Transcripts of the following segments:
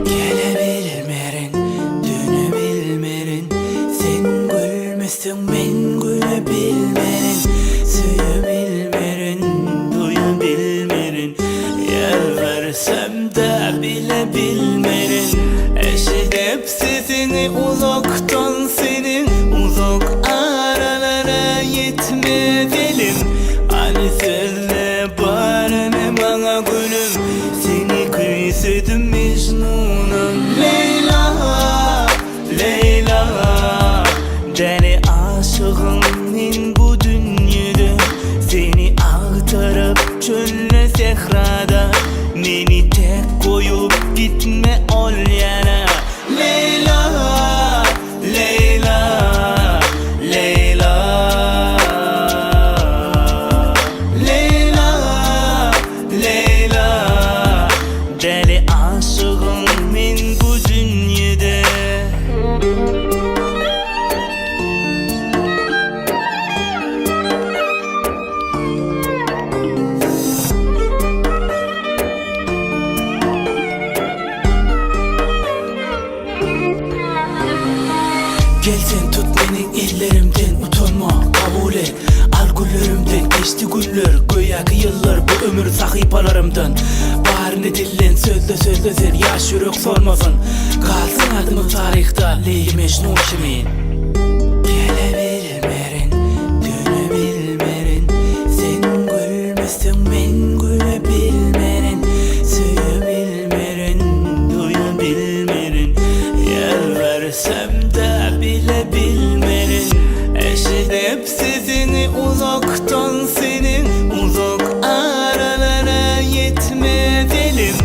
Gelebilmerin, dönebilmerin Sen gülmeseň men gülebilmerin Söýebilmerin, duýabilmerin Ýalbarsam-da bilebilmerin Eşidip sesiňi uzakdan seniň Uzak aralara ýetmez elim Hany sözle baryny maňa gülüm Seni küýsedim Mejnunam Leýla, Leýla Däli aşygym men bu dünýede Seni agtaryp çölde sährada Meni tek goýup gitme ol ýana Leýla, Leýla, Leýla Leýla, Leýla Däli aşygym men bu dünýede. Gel sen tut meniň ellerimden utanma kabul et Al güllerimden geçdi günler göýäki ýyllar bu ömür sahypalarymdan Baryny dillen sözle sözle sen ýaş ýürek solmasyn Galsyn adymyz taryhda Leýli Mejnun kimin. Gelebilmerin, dönebilmerin Sen gülmeseň men gülebilmerin Söýebilmerin, duýabilmerin Ýalbarsam-da bilebilmerin Eşidip sesiňi uzakdan seniň Uzak aralara ýetmez elim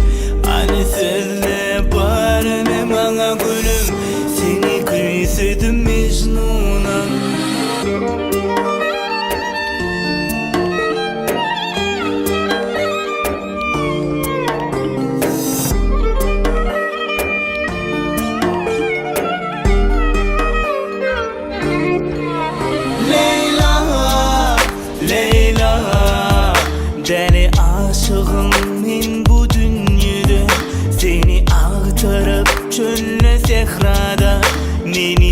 Hany sözle baryny maňa gülüm Seni küýsedim Mejnunam. Leýla, Leýla, däli aşygym men bu dünýede, Seni agtaryp çölde, sährada, Meni.